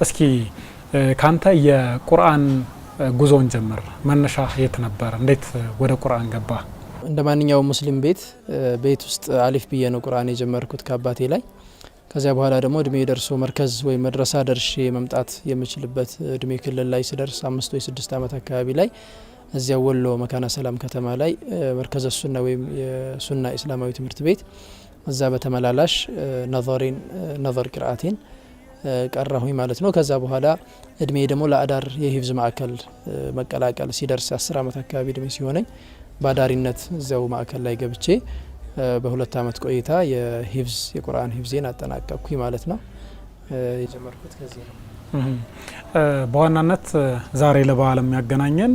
እስኪ ካንተ የቁርአን ጉዞን ጀምር። መነሻ የት ነበር? እንዴት ወደ ቁርአን ገባ? እንደ ማንኛውም ሙስሊም ቤት ቤት ውስጥ አሊፍ ብዬ ነው ቁርአን የጀመርኩት ከአባቴ ላይ። ከዚያ በኋላ ደግሞ እድሜ ደርሶ መርከዝ ወይም መድረሳ ደርሼ መምጣት የምችልበት እድሜ ክልል ላይ ስደርስ 5 ወይ 6 ዓመት አካባቢ ላይ እዚያ ወሎ መካነ ሰላም ከተማ ላይ መርከዘ ሱና ወይም የሱና እስላማዊ ትምህርት ቤት እዛ በተመላላሽ ነዘሬን ነዘር ቅርአቴን ቀራሁኝ ማለት ነው። ከዛ በኋላ እድሜ ደግሞ ለአዳር የሂፍዝ ማዕከል መቀላቀል ሲደርስ 10 ዓመት አካባቢ እድሜ ሲሆነኝ በአዳሪነት እዚያው ማዕከል ላይ ገብቼ በ2 ዓመት ቆይታ የሂፍዝ የቁርአን ሂፍዜን አጠናቀቅኩኝ ማለት ነው። የጀመርኩት ከዚህ ነው። በዋናነት ዛሬ ለበዓል የሚያገናኘን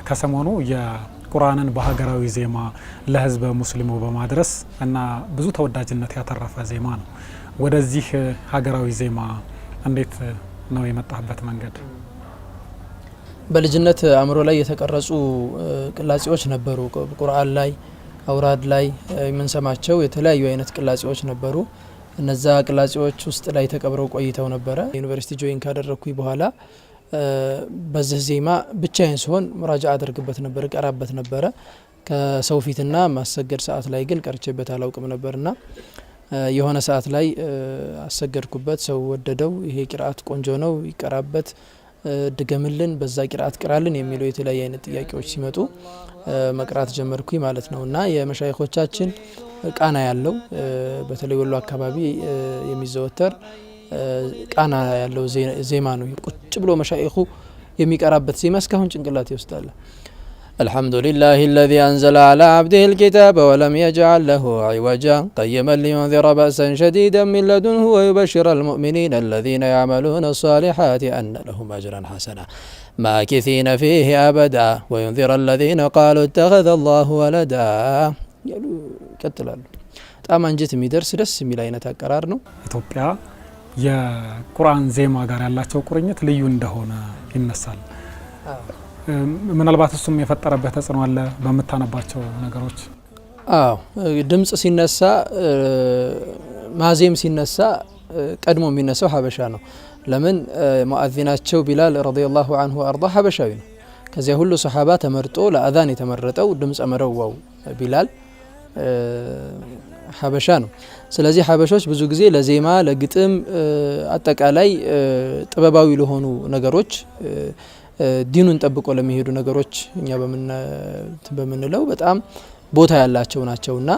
ከሰሞኑ የቁርአንን በሀገራዊ ዜማ ለህዝበ ሙስሊሙ በማድረስ እና ብዙ ተወዳጅነት ያተረፈ ዜማ ነው። ወደዚህ ሀገራዊ ዜማ እንዴት ነው የመጣህበት መንገድ? በልጅነት አእምሮ ላይ የተቀረጹ ቅላጼዎች ነበሩ። ቁርአን ላይ፣ አውራድ ላይ የምንሰማቸው የተለያዩ አይነት ቅላጼዎች ነበሩ። እነዛ ቅላጼዎች ውስጥ ላይ ተቀብረው ቆይተው ነበረ። ዩኒቨርሲቲ join ካደረግኩኝ በኋላ በዚህ ዜማ ብቻዬን ስሆን ሙራጃ አደርግበት ነበር፣ እቀራበት ነበረ። ከሰው ፊትና ማሰገድ ሰዓት ላይ ግን ቀርቼበት አላውቅም ነበርና የሆነ ሰዓት ላይ አሰገድኩበት። ሰው ወደደው። ይሄ ቂርአት ቆንጆ ነው፣ ይቀራበት፣ ድገምልን፣ በዛ ቂርአት ቅራልን የሚሉ የተለያዩ አይነት ጥያቄዎች ሲመጡ መቅራት ጀመርኩኝ ማለት ነው። እና የመሻይኾቻችን ቃና ያለው፣ በተለይ ወሎ አካባቢ የሚዘወተር ቃና ያለው ዜማ ነው። ቁጭ ብሎ መሻይኹ የሚቀራበት ዜማ እስካሁን ጭንቅላቴ ውስጥ አለ። الحمد لله الذي أنزل على عبده الكتاب ولم يجعل له عوجا قيما لينذر بأسا شديدا من لدنه ويبشر المؤمنين الذين يعملون الصالحات أن لهم أجرا حسنا ماكثين فيه أبدا وينذر الذين قالوا اتخذ الله ولدا ያሉ ይቀጥላሉ። በጣም አንጀት የሚደርስ ደስ የሚል አይነት አቀራር ነው። ኢትዮጵያ የቁርአን ዜማ ጋር ያላቸው ቁርኝት ልዩ እንደሆነ ይነሳል። ምናልባት እሱም የፈጠረበት ተጽዕኖ አለ በምታነባቸው ነገሮች? አዎ፣ ድምጽ ሲነሳ፣ ማዜም ሲነሳ ቀድሞ የሚነሳው ሀበሻ ነው። ለምን? ሙአዚናቸው ቢላል رضي الله عنه وأرضاه ሀበሻዊ ነው። ከዚያ ሁሉ ሰሓባ ተመርጦ ለአዛን የተመረጠው ድምፀ መረዋው ቢላል ሀበሻ ነው። ስለዚህ ሀበሾች ብዙ ጊዜ ለዜማ፣ ለግጥም፣ አጠቃላይ ጥበባዊ ለሆኑ ነገሮች፣ ዲኑን ጠብቆ ለሚሄዱ ነገሮች እኛ በምንለው በጣም ቦታ ያላቸው ናቸው እና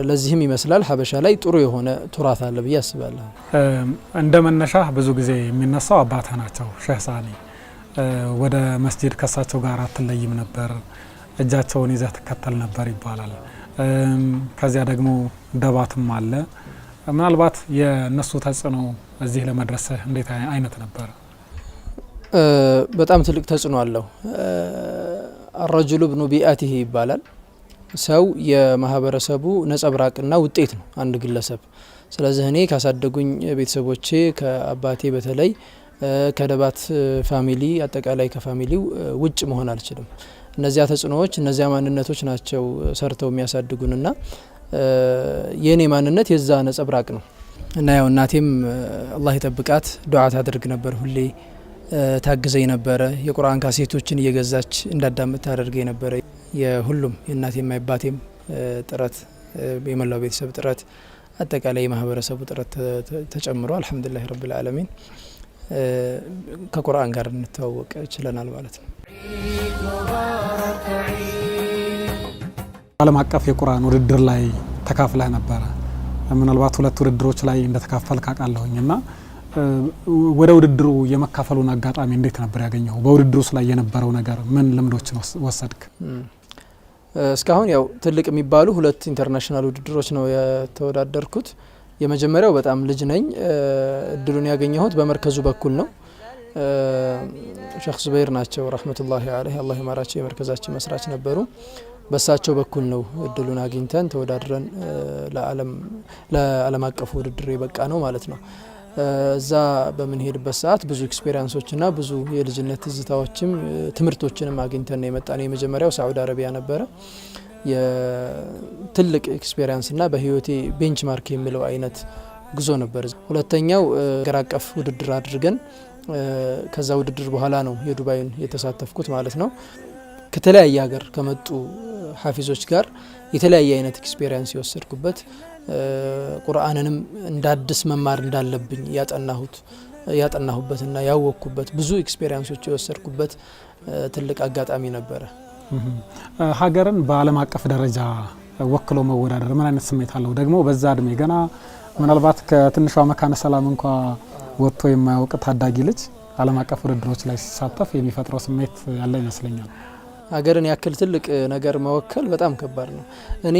ለዚህም ይመስላል ሀበሻ ላይ ጥሩ የሆነ ቱራት አለ ብዬ አስባለሁ። እንደ መነሻ ብዙ ጊዜ የሚነሳው አባትህ ናቸው ሼህ ሳኒ። ወደ መስጂድ ከሳቸው ጋር አትለይም ነበር፣ እጃቸውን ይዘህ ትከተል ነበር ይባላል። ከዚያ ደግሞ ደባትም አለ። ምናልባት የእነሱ ተጽዕኖ እዚህ ለመድረስህ እንዴት አይነት ነበር? በጣም ትልቅ ተጽዕኖ አለው። الرجل ابن بيئته ይባላል። ሰው የማህበረሰቡ ነጸብራቅና ውጤት ነው አንድ ግለሰብ። ስለዚህ እኔ ካሳደጉኝ ቤተሰቦቼ ከአባቴ በተለይ ከደባት family፣ አጠቃላይ ከ family ው ውጭ መሆን አልችልም። እነዚያ ተጽዕኖዎች፣ እነዚያ ማንነቶች ናቸው ሰርተው የሚያሳድጉንና የእኔ ማንነት የዛ ነጸብራቅ ነው። እና ያው እናቴም አላህ ይጠብቃት ዱዓ ታደርግ ነበር፣ ሁሌ ታግዘኝ ነበረ። የቁርአን ካሴቶችን እየገዛች እንዳዳምጥ ታደርገኝ ነበረ። የሁሉም የእናቴም የአባቴም ጥረት፣ የመላው ቤተሰብ ጥረት፣ አጠቃላይ የማህበረሰቡ ጥረት ተጨምሮ الحمد لله رب العالمين ከቁርአን ጋር እንተዋወቅ ችለናል ማለት ነው። ዓለም አቀፍ የቁርአን ውድድር ላይ ተካፍለህ ነበረ። ምናልባት ሁለት ውድድሮች ላይ እንደተካፈልክ አውቃለሁኝ እና ወደ ውድድሩ የመካፈሉን አጋጣሚ እንዴት ነበር ያገኘኸው? በውድድሩስ ላይ የነበረው ነገር ምን ልምዶችን ወሰድክ? እስካሁን ያው ትልቅ የሚባሉ ሁለት international ውድድሮች ነው የተወዳደርኩት። የመጀመሪያው በጣም ልጅ ነኝ። እድሉን ያገኘሁት በመርከዙ በኩል ነው። ሼክ ዙበይር ናቸው رحمة الله عليه፣ አላህ ይማራቸው፣ የመርከዛችን መስራች ነበሩ። በሳቸው በኩል ነው እድሉን አግኝተን ተወዳድረን ለዓለም አቀፉ ውድድር የበቃ ነው ማለት ነው። እዛ በምንሄድበት ሰዓት ብዙ experience ኦችና ብዙ የልጅነት ትዝታዎችም ትምህርቶችንም አግኝተን ነው የመጣነው። የመጀመሪያው ሳዑዲ አረቢያ ነበረ። የትልቅ experience ና በህይወቴ benchmark የሚለው አይነት ጉዞ ነበር። ሁለተኛው ሀገር አቀፍ ውድድር አድርገን ከዛ ውድድር በኋላ ነው የዱባይን የተሳተፍኩት ማለት ነው። ከተለያየ ሀገር ከመጡ ሀፊዞች ጋር የተለያየ አይነት experience የወሰድኩበት፣ ቁርአንንም እንደ አዲስ መማር እንዳለብኝ ያጠናሁበትና ያወቅኩበት፣ ብዙ experience ኦች የወሰድኩበት ትልቅ አጋጣሚ ነበረ። ሀገርን በዓለም አቀፍ ደረጃ ወክሎ መወዳደር ምን አይነት ስሜት አለው? ደግሞ በዛ እድሜ ገና ምናልባት ከትንሿ መካነ ሰላም እንኳ ወጥቶ የማያውቅ ታዳጊ ልጅ ዓለም አቀፍ ውድድሮች ላይ ሲሳተፍ የሚፈጥረው ስሜት ያለ ይመስለኛል። ሀገርን ያክል ትልቅ ነገር መወከል በጣም ከባድ ነው። እኔ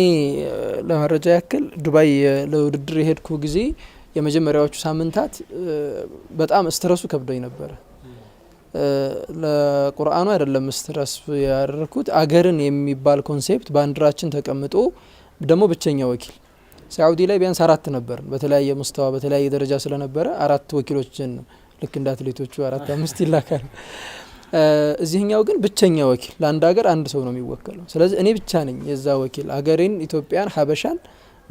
ለመረጃ ያክል ዱባይ ለውድድር የሄድኩ ጊዜ የመጀመሪያዎቹ ሳምንታት በጣም stress ኡ ከብዶኝ ነበረ። ለቁርአኑ አይደለም stress ያደረኩት፣ አገርን የሚባል concept ባንዲራችን ተቀምጦ ደግሞ ብቸኛ ወኪል፣ ሳዑዲ ላይ ቢያንስ አራት ነበር። በተለያየ مستوى በተለያየ ደረጃ ስለነበረ አራት ወኪሎችን ልክ እንደ አትሌቶቹ አራት አምስት ይላካል። እዚህኛው ግን ብቸኛ ወኪል፣ ለአንድ ሀገር አንድ ሰው ነው የሚወከለው። ስለዚህ እኔ ብቻ ነኝ የዛ ወኪል። ሀገሬን ኢትዮጵያን ሀበሻን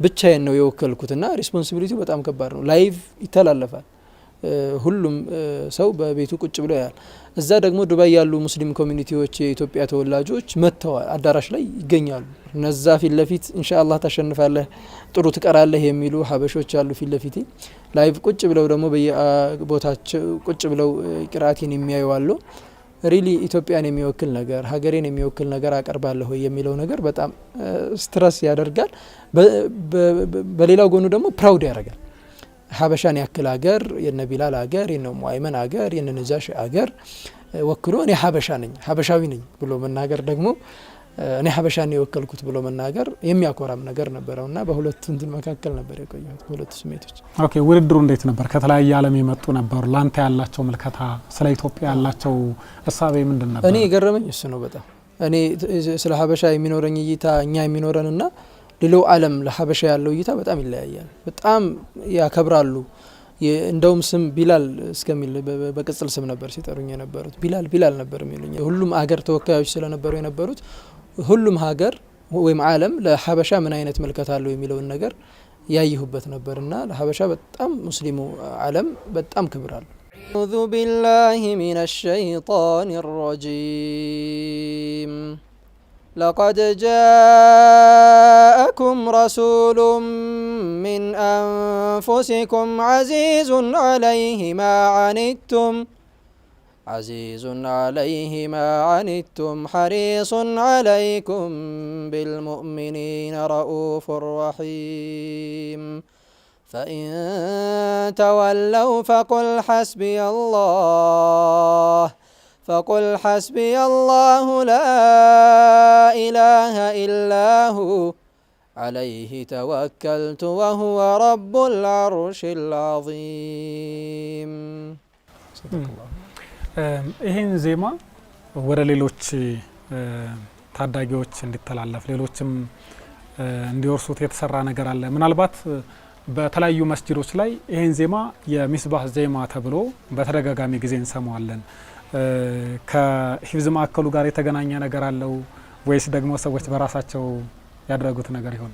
ብቻዬን ነው የወከልኩትና responsibility ው በጣም ከባድ ነው። Live ይተላለፋል። ሁሉም ሰው በቤቱ ቁጭ ብሎ ያያል። እዛ ደግሞ ዱባይ ያሉ ሙስሊም community ዎች የኢትዮጵያ ተወላጆች መጥተዋል፣ አዳራሽ ላይ ይገኛሉ። እነዛ ፊት ለፊት ኢንሻአላህ ታሸንፋለህ፣ ጥሩ ትቀራለህ የሚሉ ሀበሾች አሉ ፊት ለፊቴ። Live ቁጭ ብለው ደግሞ በየቦታቸው ቁጭ ብለው ቅርአቴን የሚያዩ አሉ። Really ኢትዮጵያን የሚወክል ነገር፣ ሀገሬን የሚወክል ነገር አቀርባለሁ የሚለው ነገር በጣም stress ያደርጋል። በሌላው ጎኑ ደግሞ proud ያደርጋል። ሀበሻን ያክል ሀገር፣ የነ ቢላል ሀገር፣ የነ ሙአይመን ሀገር፣ የነ ነጃሽ ሀገር ወክሎ እኔ ሀበሻ ነኝ፣ ሀበሻዊ ነኝ ብሎ መናገር ደግሞ፣ እኔ ሀበሻን የወከልኩት ብሎ መናገር የሚያኮራም ነገር ነበረው እና በሁለቱ እንትን መካከል ነበር የቆየሁት፣ በሁለቱ ስሜቶች። Okay፣ ውድድሩ እንዴት ነበር? ከተለያየ ዓለም የመጡ ነበሩ። ለአንተ ያላቸው ምልከታ፣ ስለ ኢትዮጵያ ያላቸው እሳቤ ምንድን ነበር? እኔ የገረመኝ እሱ ነው በጣም። እኔ ስለ ሀበሻ የሚኖረኝ እይታ፣ እኛ የሚኖረንና ሌላው ዓለም ለሀበሻ ያለው እይታ በጣም ይለያያል። በጣም ያከብራሉ። እንደውም ስም ቢላል እስከሚል በቅጽል ስም ነበር ሲጠሩኝ የነበሩት። ቢላል ቢላል ነበር የሚሉኝ። ሁሉም ሀገር ተወካዮች ስለነበሩ የነበሩት፣ ሁሉም ሀገር ወይም ዓለም ለሀበሻ ምን አይነት ምልከታ አለው የሚለውን ነገር ያየሁበት ነበርና ለሀበሻ በጣም ሙስሊሙ ዓለም በጣም ክብር አለው። أعوذ بالله من الشيطان الرجيم. لقد جاءكم رسول من أنفسكم عزيز عليه ما عنتم حريص عليكم بالمؤمنين رءوف رحيم. فإن تولوا فقل حسبي الله لا إله إلا هو عليه توكلت وهو رب العرش العظيم. صدق الله. ይህን ዜማ ወደ ሌሎች ታዳጊዎች እንዲተላለፍ፣ ሌሎችም እንዲወርሱት የተሰራ ነገር አለ? ምናልባት በተለያዩ መስጂዶች ላይ ይህን ዜማ የሚስባህ ዜማ ተብሎ በተደጋጋሚ ጊዜ እንሰማዋለን። ከሂፍዝ ማዕከሉ ጋር የተገናኘ ነገር አለው ወይስ ደግሞ ሰዎች በራሳቸው ያደረጉት ነገር ይሆን?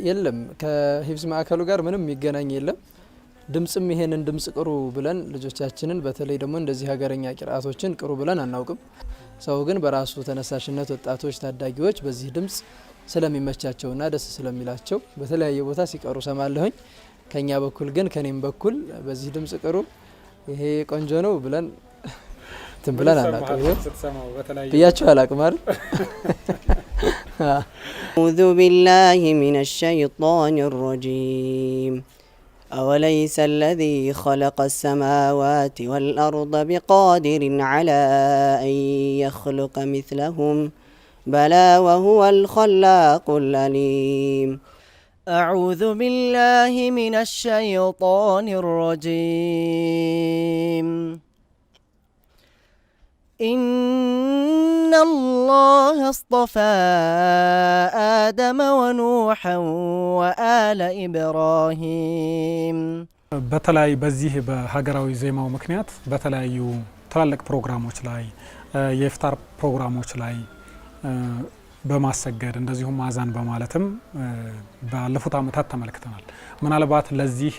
የለም፣ ከሂፍዝ ማዕከሉ ጋር ምንም የሚገናኝ የለም። ድምጽም ይሄንን ድምጽ ቅሩ ብለን ልጆቻችንን፣ በተለይ ደግሞ እንደዚህ ሀገረኛ ቂርአቶችን ቅሩ ብለን አናውቅም። ሰው ግን በራሱ ተነሳሽነት ወጣቶች፣ ታዳጊዎች በዚህ ድምጽ ስለሚመቻቸውና ደስ ስለሚላቸው በተለያየ ቦታ ሲቀሩ ሰማለሁኝ። ከኛ በኩል ግን፣ ከኔም በኩል በዚህ ድምጽ ቅሩ፣ ይሄ ቆንጆ ነው ብለን እንትን ብለን አናውቅም። ብያቸው አላቅም አይደል? أعوذ بالله من الشيطان الرجيم. أوليس الذي خلق السماوات والأرض بقادر على أن يخلق مثلهم؟ بلى وهو الخلاق العليم. أعوذ بالله من الشيطان الرجيم. إن الله اصطفى آدم ونوحا وآل إبراهيم. በተለይ በዚህ በሀገራዊ ዜማው ምክንያት በተለያዩ ትላልቅ ፕሮግራሞች ላይ፣ የኢፍጣር ፕሮግራሞች ላይ በማሰገድ እንደዚሁም አዛን በማለትም ባለፉት ዓመታት ተመልክተናል። ምናልባት ለዚህ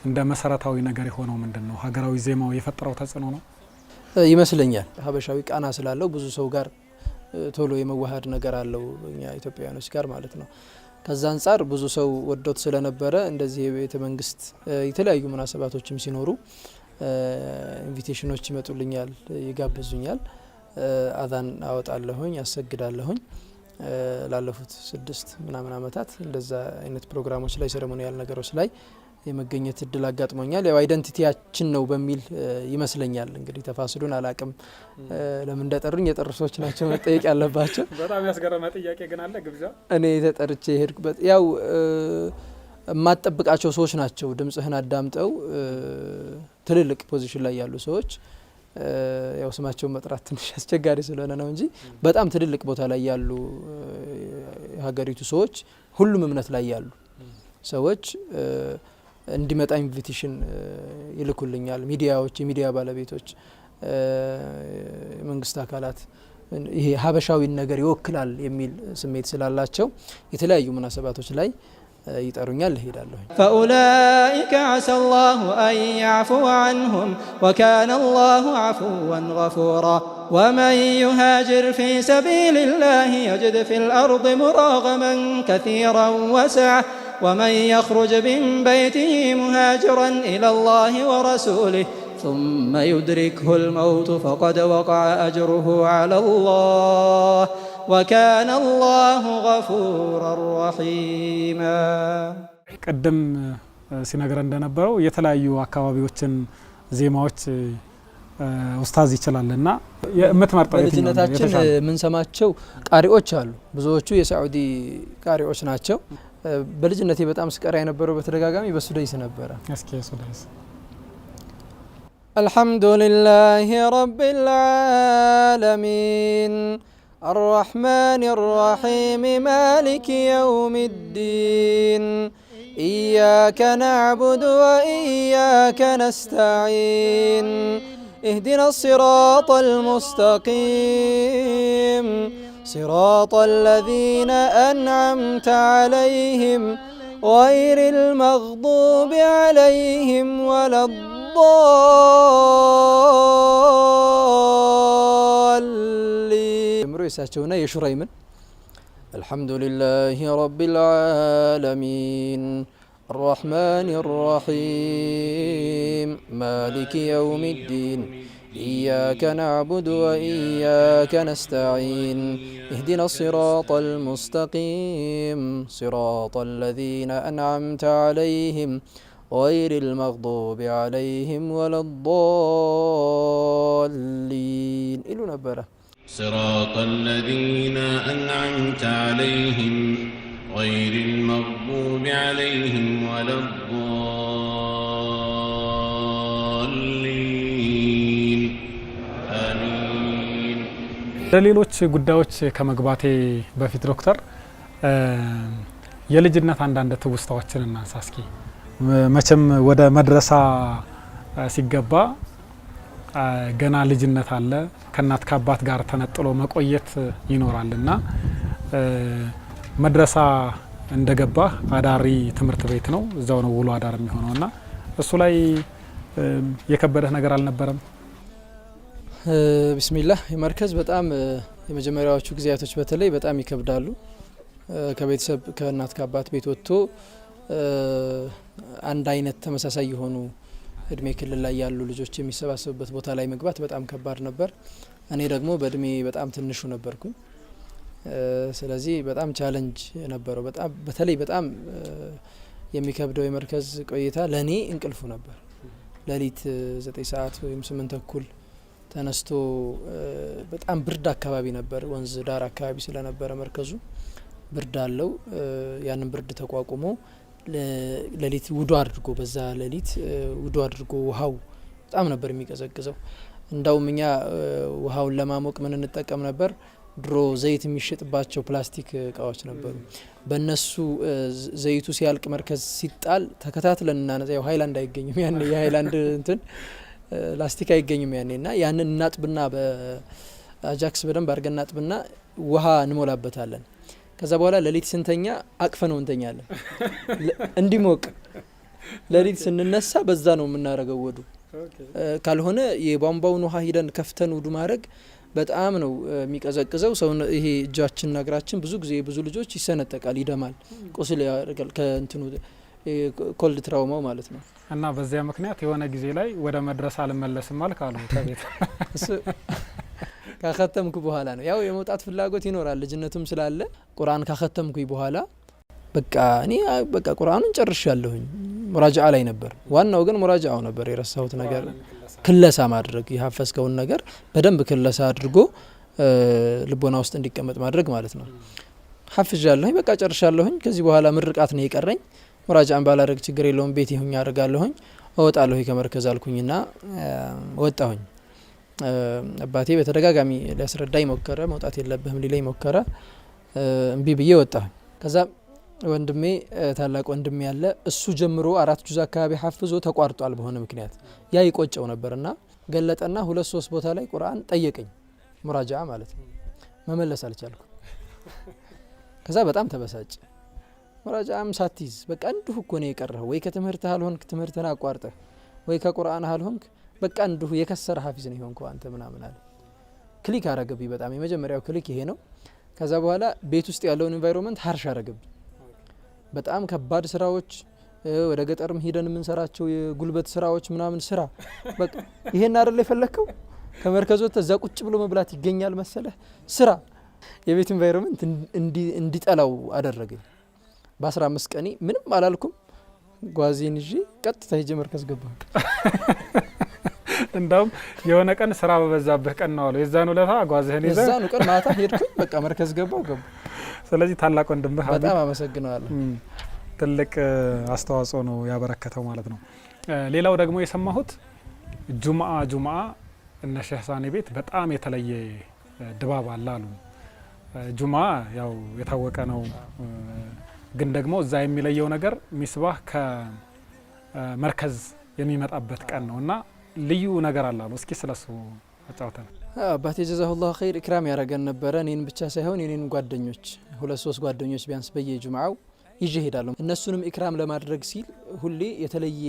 እንደ መሰረታዊ ነገር የሆነው ምንድን ነው? ሀገራዊ ዜማው የፈጠረው ተጽዕኖ ነው ይመስለኛል። ሀበሻዊ ቃና ስላለው ብዙ ሰው ጋር ቶሎ የመዋሃድ ነገር አለው፣ እኛ ኢትዮጵያውያኖች ጋር ማለት ነው። ከዛ አንጻር ብዙ ሰው ወዶት ስለነበረ እንደዚህ የቤተ መንግስት የተለያዩ ሙናሰባቶችም ሲኖሩ invitation ኖች ይመጡልኛል፣ ይጋብዙኛል። አዛን አወጣለሁኝ፣ አሰግዳለሁኝ። ላለፉት 6 ምናምን አመታት እንደዛ አይነት ፕሮግራሞች ላይ፣ ceremonial ነገሮች ላይ የመገኘት እድል አጋጥሞኛል። ያው identity ያችን ነው በሚል ይመስለኛል። እንግዲህ ተፋሲሉን አላቅም፣ ለምን እንደጠሩኝ የጠሩ ሰዎች ናቸው መጠየቅ ያለባቸው። በጣም ያስገረመ ጥያቄ ግን አለ ግብዣ። እኔ ተጠርቼ የሄድኩበት ያው የማጠብቃቸው ሰዎች ናቸው። ድምጽህን አዳምጠው ትልልቅ position ላይ ያሉ ሰዎች፣ ያው ስማቸውን መጥራት ትንሽ አስቸጋሪ ስለሆነ ነው እንጂ በጣም ትልልቅ ቦታ ላይ ያሉ የሀገሪቱ ሰዎች፣ ሁሉም እምነት ላይ ያሉ ሰዎች እንዲመጣ invitation ይልኩልኛል። ሚዲያዎች፣ የሚዲያ ባለቤቶች፣ የመንግስት አካላት ይሄ ሀበሻዊን ነገር ይወክላል የሚል ስሜት ስላላቸው የተለያዩ ሙናሰባቶች ላይ ይጠሩኛል፣ እሄዳለሁ። فأولئك عسى الله أن يعفو عنهم وكان الله عفوا غفورا. ومن يهاجر في سبيل الله يجد في الأرض مراغما كثيرا وسعة. ومن يخرج من بيته مهاجرا إلى الله ورسوله ثم يدركه الموت فقد وقع أجره على الله وكان الله غفورا رحيما. ቅድም ሲነግረን እንደነበረው የተለያዩ አካባቢዎችን ዜማዎች ኡስታዝ ይችላል እና የምትመርጠው የትኛው ነው? በልጅነታችን የተሻለ? የምንሰማቸው ቃሪዎች አሉ። ብዙዎቹ የሳዑዲ ቃሪዎች ናቸው። በልጅነቴ በጣም ስቀራ የነበረው በተደጋጋሚ በሱደይስ ነበረ። እስኪ ሱደይስ። الحمد لله رب العالمين الرحمن الرحيم مالك يوم الدين إياك نعبد وإياك نستعين اهدنا الصراط المستقيم صراط الذين أنعمت عليهم غير المغضوب عليهم ولا الضالين. የሳቸውና የሹረይምን الحمد لله رب العالمين الرحمن الرحيم مالك يوم الدين إياك نعبد وإياك نستعين اهدنا الصراط المستقيم صراط الذين أنعمت عليهم غير المغضوب عليهم ولا الضالين ይሉ ነበረ። صراط الذين أنعمت عليهم غير المغضوب عليهم ولا الضالين، آمين. ለሌሎች ጉዳዮች ከመግባቴ በፊት ዶክተር፣ የልጅነት አንዳንድ ትውስታዎችን እናንሳ እስኪ። መቼም ወደ መድረሳ ሲገባ ገና ልጅነት አለ፣ ከእናት ከአባት ጋር ተነጥሎ መቆየት ይኖራል እና መድረሳ እንደገባ አዳሪ ትምህርት ቤት ነው፣ እዛው ነው ውሎ አዳር የሚሆነው እና እሱ ላይ የከበደህ ነገር አልነበረም? ቢስሚላህ፣ የመርከዝ በጣም የመጀመሪያዎቹ ጊዜያቶች በተለይ በጣም ይከብዳሉ። ከቤተሰብ፣ ከእናት ከአባት ቤት ወጥቶ አንድ አይነት ተመሳሳይ የሆኑ እድሜ ክልል ላይ ያሉ ልጆች የሚሰባሰቡበት ቦታ ላይ መግባት በጣም ከባድ ነበር። እኔ ደግሞ በእድሜ በጣም ትንሹ ነበርኩኝ። ስለዚህ በጣም challenge ነበረው። በጣም በተለይ በጣም የሚከብደው የመርከዝ ቆይታ ለእኔ እንቅልፉ ነበር። ሌሊት 9 ሰዓት ወይም 8:30 ተነስቶ በጣም ብርድ አካባቢ ነበር። ወንዝ ዳር አካባቢ ስለነበረ መርከዙ ብርድ አለው። ያንን ብርድ ተቋቁሞ ሌሊት ውዱ አድርጎ፣ በዛ ሌሊት ውዱ አድርጎ፣ ውሃው በጣም ነበር የሚቀዘቅዘው። እንዳውም እኛ ውሃውን ለማሞቅ ምን እንጠቀም ነበር? ድሮ ዘይት የሚሸጥባቸው ፕላስቲክ እቃዎች ነበሩ። በእነሱ ዘይቱ ሲያልቅ መርከዝ ሲጣል ተከታትለን እናነጻ። ያው ሀይላንድ አይገኝም ያኔ፣ የሀይላንድ እንትን ላስቲክ አይገኝም ያኔ እና ያንን እናጥብና በአጃክስ በደንብ አድርገን እናጥብና ውሃ እንሞላበታለን። ከዛ በኋላ ሌሊት ስንተኛ አቅፈነው እንተኛለን እንዲሞቅ። ሌሊት ስንነሳ በዛ ነው የምናደርገው ውዱ። ካልሆነ የቧንቧውን ውሃ ሂደን ከፍተን ውዱ ማድረግ በጣም ነው የሚቀዘቅዘው። ሰው ይሄ እጃችንና እግራችን ብዙ ጊዜ ብዙ ልጆች ይሰነጠቃል፣ ይደማል፣ ቁስል ያደርጋል ከእንትኑ cold trauma ው ማለት ነው። እና በዚያ ምክንያት የሆነ ጊዜ ላይ ወደ መድረሳ አልመለስም አልክ አሉ ከቤት። እሱ ካኸተምኩ በኋላ ነው። ያው የመውጣት ፍላጎት ይኖራል ልጅነቱም ስላለ። ቁርአን ካኸተምኩኝ በኋላ በቃ እኔ በቃ ቁርአኑን ጨርሻለሁኝ። ሙራጃዓ ላይ ነበር ዋናው፣ ግን ሙራጃዓው ነበር የረሳሁት ነገር፣ ክለሳ ማድረግ፣ የሀፈዝከውን ነገር በደንብ ክለሳ አድርጎ ልቦና ውስጥ እንዲቀመጥ ማድረግ ማለት ነው። ሀፍዣለሁኝ፣ በቃ ጨርሻለሁኝ። ከዚህ በኋላ ምርቃት ነው የቀረኝ። ሙራጃዓን ባላደርግ ችግር የለውም፣ ቤት ይሁኝ አድርጋለሁኝ፣ እወጣለሁኝ ከመርከዝ አልኩኝና ወጣሁኝ። አባቴ በተደጋጋሚ ሊያስረዳኝ ሞከረ። መውጣት የለብህም ሊለኝ ሞከረ። እምቢ ብዬ ወጣሁኝ። ከዛ ወንድሜ፣ ታላቅ ወንድሜ ያለ፣ እሱ ጀምሮ አራት ጁዝ አካባቢ ሀፍዞ ተቋርጧል በሆነ ምክንያት። ያ ይቆጨው ነበርና ገለጠና ሁለት ሶስት ቦታ ላይ ቁርአን ጠየቀኝ፣ ሙራጃዓ ማለት ነው። መመለስ አልቻልኩ። ከዛ በጣም ተበሳጨ። ሙራጃዓም ሳትይዝ በቃ እንዲሁ እኮ ነው የቀረኸው፣ ወይ ከትምህርትህ አልሆንክ ትምህርትህን አቋርጠህ፣ ወይ ከቁርአን አልሆንክ፣ በቃ እንዲሁ የከሰረ ሀፊዝ ነው የሆንከው አንተ ምናምን አለ። Click አረገብኝ በጣም። የመጀመሪያው click ይሄ ነው። ከዛ በኋላ ቤት ውስጥ ያለውን environment harsh አረገብኝ። በጣም ከባድ ስራዎች፣ ወደ ገጠርም ሄደን የምንሰራቸው የጉልበት ስራዎች ምናምን ስራ። በቃ ይሄን አይደለ የፈለግከው? ከመርከዝ ወጥተህ እዛ ቁጭ ብሎ መብላት ይገኛል መሰለህ? ስራ። የቤት environment እንዲጠላው አደረገኝ። በ15 ቀኔ ምንም አላልኩም። ጓዜን ይዤ ቀጥታ ሄጄ መርከዝ ገባሁ። እንደውም የሆነ ቀን ስራ በበዛብህ ቀን ነው አሉ። የዛን ውለታ ጓዝህን ይዘህ የዛኑ ቀን ማታ ሄድኩኝ። በቃ መርከዝ ገባሁ ገባሁ። ስለዚህ ታላቅ ወንድምህ በጣም አመሰግነዋለሁ። ትልቅ አስተዋጽኦ ነው ያበረከተው ማለት ነው። ሌላው ደግሞ የሰማሁት ጁምአ ጁምአ እነ ሼህ ሳኒ ቤት በጣም የተለየ ድባብ አለ አሉ። ጁምአ ያው የታወቀ ነው፣ ግን ደግሞ እዛ የሚለየው ነገር ሚስባህ ከመርከዝ የሚመጣበት ቀን ነው እና ልዩ ነገር አለ አሉ። እስኪ ስለሱ አጫውተን። አባቴ ጀዛሁላሁ ኸይር ኢክራም ያደረገን ነበረ። እኔን ብቻ ሳይሆን የኔን ጓደኞች፣ ሁለት ሶስት ጓደኞች ቢያንስ በየጁምዓው ይዤ ሄዳለሁ። እነሱንም ኢክራም ለማድረግ ሲል ሁሌ የተለየ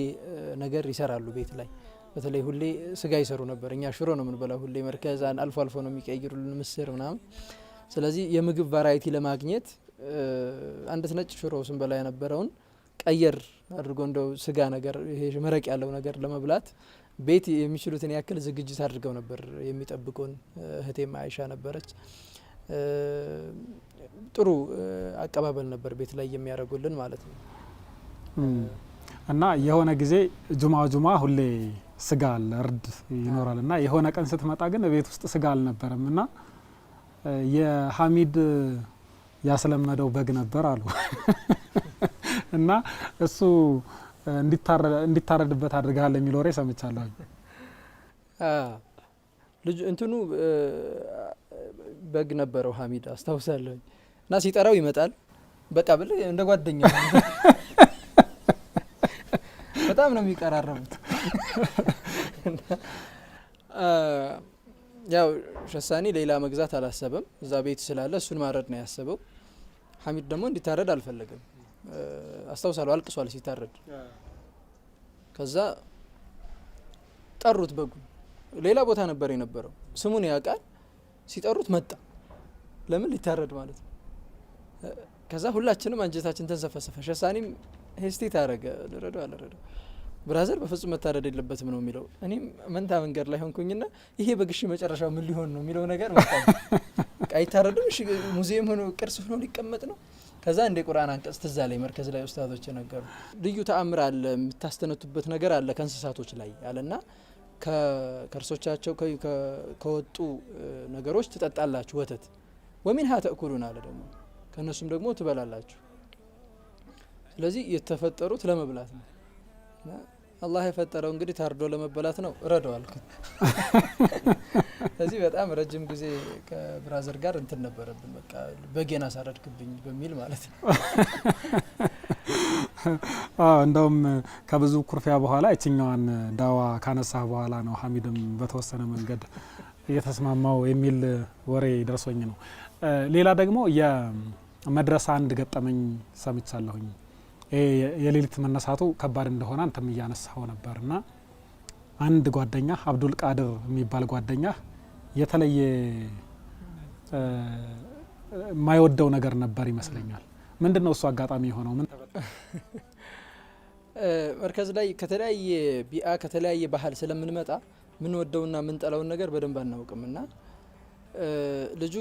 ነገር ይሰራሉ ቤት ላይ። በተለይ ሁሌ ስጋ ይሰሩ ነበር። እኛ ሽሮ ነው የምንበላው ሁሌ መርከዝ፣ አልፎ አልፎ ነው የሚቀይሩልን ምስር ምናምን። ስለዚህ የምግብ variety ለማግኘት አንዲት ነጭ ሽሮ ስንበላ የነበረውን ቀየር አድርጎ እንደው ስጋ ነገር፣ ይሄ መረቅ ያለው ነገር ለመብላት ቤት የሚችሉትን ያክል ዝግጅት አድርገው ነበር የሚጠብቁን። እህቴም አይሻ ነበረች። ጥሩ አቀባበል ነበር ቤት ላይ የሚያደርጉልን ማለት ነው። እና የሆነ ጊዜ ጁማ ጁማ ሁሌ ስጋ አለ፣ እርድ ይኖራል። እና የሆነ ቀን ስትመጣ ግን ቤት ውስጥ ስጋ አልነበረም እና የሀሚድ ያስለመደው በግ ነበር አሉ እና እሱ እንዲታረድበት አድርገሃል የሚል ወሬ ሰምቻለሁ። ልጁ እንትኑ በግ ነበረው ሀሚድ አስታውሳለሁ። እና ሲጠራው ይመጣል። በቃ ብለህ እንደ ጓደኛ በጣም ነው የሚቀራረቡት። ያው ሸሳኒ ሌላ መግዛት አላሰበም። እዛ ቤት ስላለ እሱን ማረድ ነው ያሰበው። ሀሚድ ደግሞ እንዲታረድ አልፈለገም። አስታውሳለሁ፣ አልቅሷል ሲታረድ። ከዛ ጠሩት በጉን። ሌላ ቦታ ነበር የነበረው፣ ስሙን ያውቃል። ሲጠሩት መጣ። ለምን ሊታረድ ማለት ነው። ከዛ ሁላችንም አንጀታችን ተንሰፈሰፈ። ሸሳኒም hesitate አረገ። ልረደው አልረደው፣ brother በፍጹም መታረድ የለበትም ነው የሚለው። እኔም መንታ መንገድ ላይ ሆንኩኝና ይሄ በግሽ መጨረሻው ምን ሊሆን ነው የሚለው ነገር መጣ። አይታረድም፣ እሺ ሙዚየም ሆኖ ቅርስ ሆኖ ሊቀመጥ ነው። ከዛ እንደ ቁርአን አንቀጽ ትዝ አለኝ፣ መርከዝ ላይ ኡስታዞች የነገሩ ልዩ ተአምር አለ፣ የምታስተነቱበት ነገር አለ ከእንስሳቶች ላይ አለና ከከርሶቻቸው ከወጡ ነገሮች ትጠጣላችሁ ወተት፣ ومنها تأكلون አለ ደግሞ ከእነሱም ደግሞ ትበላላችሁ። ስለዚህ የተፈጠሩት ለመብላት ነው። አላህ የፈጠረው እንግዲህ ታርዶ ለመበላት ነው። እረደው አልኩት። ስለዚህ በጣም ረጅም ጊዜ ከ brother ጋር እንትን ነበረብን። በቃ በጌን አሳረድክብኝ በሚል ማለት ነው። እንደውም ከብዙ ኩርፊያ በኋላ የችኛዋን ዳዋ ካነሳ በኋላ ነው ሀሚድም በተወሰነ መንገድ እየተስማማው የሚል ወሬ ደርሶኝ ነው። ሌላ ደግሞ የመድረሳ አንድ ገጠመኝ ሰምቻለሁኝ። ይሄ የሌሊት መነሳቱ ከባድ እንደሆነ አንተም እያነሳኸው ነበር እና አንድ ጓደኛ አብዱል ቃድር የሚባል ጓደኛ የተለየ የማይወደው ነገር ነበር ይመስለኛል። ምንድን ነው እሱ አጋጣሚ የሆነው? ምን መርከዝ ላይ ከተለያየ بيئة ከተለያየ ባህል ስለምንመጣ ምንወደውና ምንጠላውን ነገር በደንብ አናውቅም እና ልጁ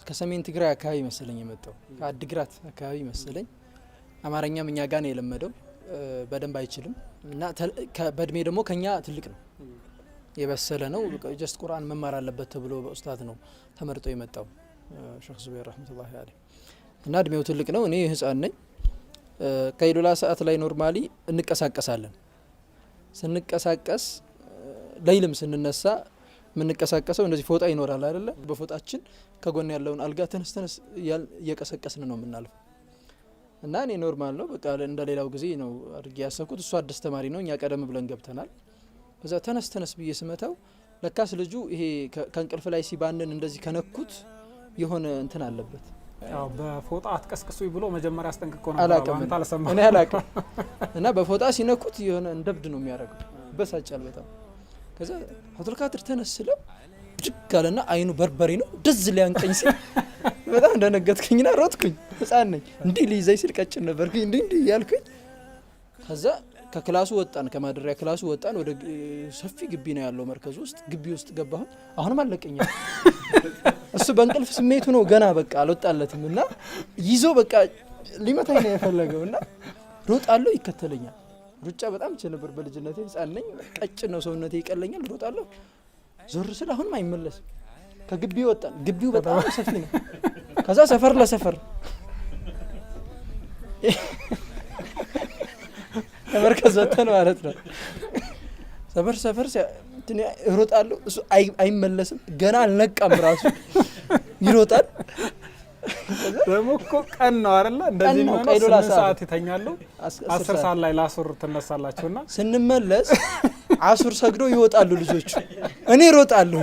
ከሰሜን ትግራይ አካባቢ መሰለኝ የመጣው፣ ከአድግራት አካባቢ መሰለኝ። አማርኛም እኛ ጋር ነው የለመደው፣ በደንብ አይችልም እና በእድሜ ደግሞ ከኛ ትልቅ ነው፣ የበሰለ ነው። Just ቁርአን መማር አለበት ተብሎ በኡስታዝ ነው ተመርጦ የመጣው ሼክ ዙበይር رحمة الله عليه እና እድሜው ትልቅ ነው። እኔ ህፃን ነኝ። ከኢሉላ ሰዓት ላይ normally እንቀሳቀሳለን። ስንቀሳቀስ ለይልም ስንነሳ የምንቀሳቀሰው እንደዚህ ፎጣ ይኖራል አይደለ? በፎጣችን ከጎን ያለውን አልጋ ተነስ ተነስ እየቀሰቀስን ነው የምናልፈው። እና እኔ normal ነው፣ በቃ እንደ ሌላው ጊዜ ነው አድርጌ ያሰብኩት። እሱ አዲስ ተማሪ ነው፣ እኛ ቀደም ብለን ገብተናል። ከዛ ተነስ ተነስ ብዬ ስመታው ለካስ ልጁ ይሄ ከእንቅልፍ ላይ ሲባንን እንደዚህ ከነኩት የሆነ እንትን አለበት። በፎጣ አትቀስቅሱኝ ብሎ መጀመሪያ አስጠንቅቆ ነበር። አላቅም፣ እኔ አላቅም። እና በፎጣ ሲነኩት የሆነ እንደብድ ነው የሚያደርገው፣ ይበሳጫል በጣም። ከዛ አብዱልቃድር ተነስ ስለው ብድግ አለና አይኑ በርበሬ ነው፣ ደዝ ሊያንቀኝ ሲል በጣም እንደነገጥኩኝና ሮጥኩኝ። ህፃን ነኝ። እንዲህ ሊይዘኝ ሲል ቀጭን ነበርኩኝ። እንዲህ እንዲህ እያልኩኝ ከዛ ከ class ኡ ወጣን፣ ከማደሪያ class ኡ ወጣን። ወደ ሰፊ ግቢ ነው ያለው መርከዝ ውስጥ፣ ግቢ ውስጥ ገባሁኝ። አሁንም አለቀኛል። እሱ በእንቅልፍ ስሜቱ ነው ገና በቃ አልወጣለትም እና ይዞ በቃ ሊመታኝ ነው የፈለገው እና ሮጣለሁ፣ ይከተለኛል። ሩጫ በጣም እችል ነበር በልጅነቴ፣ ህፃን ነኝ፣ ቀጭን ነው ሰውነቴ፣ ይቀለኛል። ሮጣለሁ፣ ዞር ስል አሁንም አይመለስም። ከግቢ ወጣን። ግቢው በጣም ሰፊ ነው። ከዛ ሰፈር ለሰፈር ከመርከዝ ወጥተን ማለት ነው። ሰፈር ሰፈር እሮጣለሁ፣ እሱ አይመለስም። ገና አልነቃም ራሱ ይሮጣል። ደግሞ እኮ ቀን ነው አይደለ? እንደዚህ የሚሆነው 8 ሰዓት ይተኛሉ፣ 10 ሰዓት ላይ ለአሱር ትነሳላችሁ እና ስንመለስ አሱር ሰግዶ ይወጣሉ ልጆቹ። እኔ እሮጣለሁ።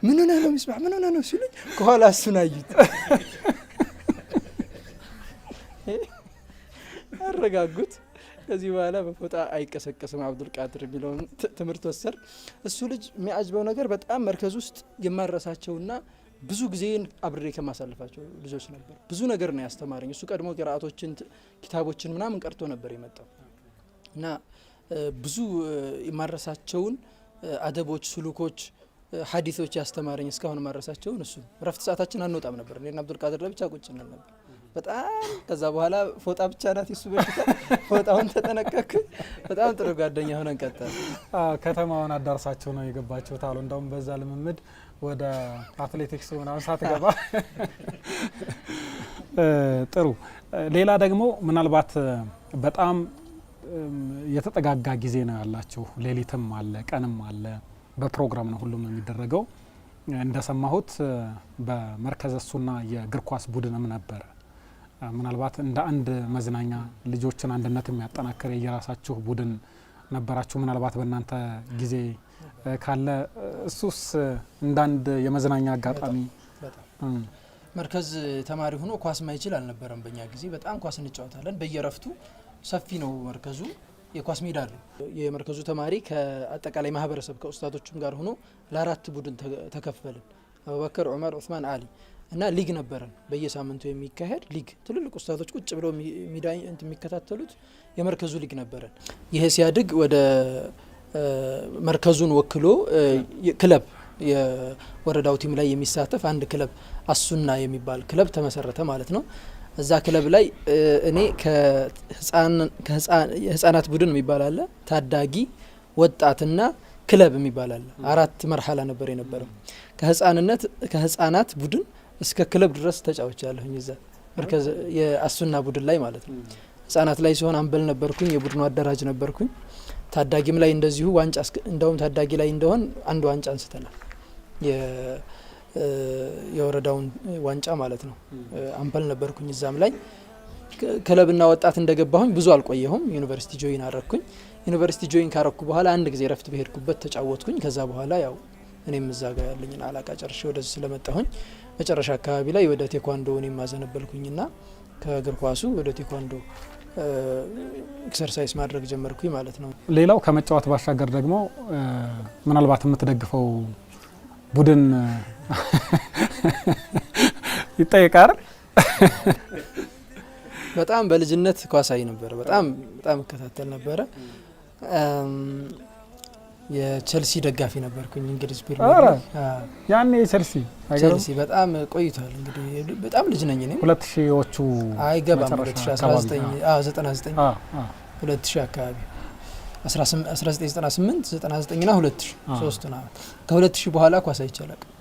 ምን ሆነህ ነው ሚስባህ፣ ምን ሆነህ ነው ሲሉኝ ከኋላ እሱን አዩት፣ አረጋጉት። ከዚህ በኋላ በፎጣ አይቀሰቀስም አብዱልቃድር የሚለውን ትምህርት ወሰድ። እሱ ልጅ የሚያጅበው ነገር በጣም መርከዝ ውስጥ የማረሳቸውና ብዙ ጊዜን አብሬ ከማሳልፋቸው ልጆች ነበር። ብዙ ነገር ነው ያስተማረኝ። እሱ ቀድሞ ቅርአቶችን፣ ኪታቦችን ምናምን ቀርቶ ነበር የመጣው እና ብዙ የማረሳቸውን አደቦች፣ ስሉኮች፣ ሀዲሶች ያስተማረኝ እስካሁን ማረሳቸውን እሱ። ረፍት ሰዓታችን አንወጣም ነበር። እኔና አብዱልቃድር ለብቻ ቁጭ እንል ነበር በጣም። ከዛ በኋላ ፎጣ ብቻ ናት የሱ በሽታ። ፎጣውን ተጠነቀቅኩ። በጣም ጥሩ ጓደኛ ሆነን ቀጠል። ከተማውን አዳርሳችሁ ነው የገባችሁት አሉ። እንደውም በዛ ልምምድ ወደ አትሌቲክስ ምናምን ሳትገባ ጥሩ። ሌላ ደግሞ ምናልባት በጣም የተጠጋጋ ጊዜ ነው ያላችሁ። ሌሊትም አለ፣ ቀንም አለ። በፕሮግራም ነው ሁሉም የሚደረገው። እንደሰማሁት በመርከዘ ሱና የእግር ኳስ ቡድንም ነበረ። ምናልባት እንደ አንድ መዝናኛ ልጆችን አንድነት የሚያጠናክር የየራሳችሁ ቡድን ነበራችሁ። ምናልባት በእናንተ ጊዜ ካለ እሱስ እንደ አንድ የመዝናኛ አጋጣሚ? መርከዝ ተማሪ ሆኖ ኳስ ማይችል አልነበረም። በእኛ ጊዜ በጣም ኳስ እንጫወታለን። በየረፍቱ ሰፊ ነው መርከዙ፣ የኳስ ሜዳ አለው። የመርከዙ ተማሪ ከአጠቃላይ ማህበረሰብ ከኡስታዶቹም ጋር ሆኖ ለአራት ቡድን ተከፈልን። አቡበከር፣ ዑመር፣ ዑስማን፣ አሊ እና ሊግ ነበረን። በየሳምንቱ የሚካሄድ ሊግ ትልልቅ ኡስታዞች ቁጭ ብለው የሚከታተሉት የመርከዙ ሊግ ነበረን። ይሄ ሲያድግ ወደ መርከዙን ወክሎ ክለብ፣ የወረዳው team ላይ የሚሳተፍ አንድ ክለብ አሱና የሚባል ክለብ ተመሰረተ ማለት ነው። እዛ ክለብ ላይ እኔ የህጻናት ቡድን የሚባል አለ፣ ታዳጊ፣ ወጣትና ክለብ የሚባል አለ። አራት مرحلة ነበር የነበረው። ከህጻንነት ከህጻናት ቡድን እስከ ክለብ ድረስ ተጫውቻለሁኝ እዛ መርከዝ የአሱና ቡድን ላይ ማለት ነው። ህጻናት ላይ ሲሆን አምበል ነበርኩኝ፣ የቡድኑ አደራጅ ነበርኩኝ። ታዳጊም ላይ እንደዚሁ ዋንጫ፣ እንደውም ታዳጊ ላይ እንደሆን አንድ ዋንጫ አንስተናል። የወረዳውን ዋንጫ ማለት ነው። አምበል ነበርኩኝ እዛም ላይ። ክለብና ወጣት እንደገባሁኝ ብዙ አልቆየሁም። ዩኒቨርሲቲ join አረግኩኝ። ዩኒቨርሲቲ join ካረኩ በኋላ አንድ ጊዜ ረፍት በሄድኩበት ተጫወትኩኝ። ከዛ በኋላ ያው እኔም እዛ ጋር ያለኝን አላቃ ጨርሼ ወደዚህ ስለመጣሁኝ መጨረሻ አካባቢ ላይ ወደ ቴኳንዶ እኔም አዘነበልኩኝና ከእግር ኳሱ ወደ ቴኳንዶ exercise ማድረግ ጀመርኩኝ ማለት ነው። ሌላው ከመጫወት ባሻገር ደግሞ ምናልባት የምትደግፈው ቡድን ይጠይቃል። በጣም በልጅነት ኳስ አይ ነበረ። በጣም በጣም እከታተል ነበረ። የቸልሲ ደጋፊ ነበርኩኝ። እንግሊዝ ፕሪሚየር ሊግ ያኔ የቸልሲ ቸልሲ በጣም ቆይቷል። እንግዲህ በጣም ልጅ ነኝ እኔም 2000ዎቹ አይገባም 2019 99 2000 አካባቢ 1998 99 ና 2000 ሶስቱን አመት ከ2000 በኋላ ኳስ አይቼ አላውቅም።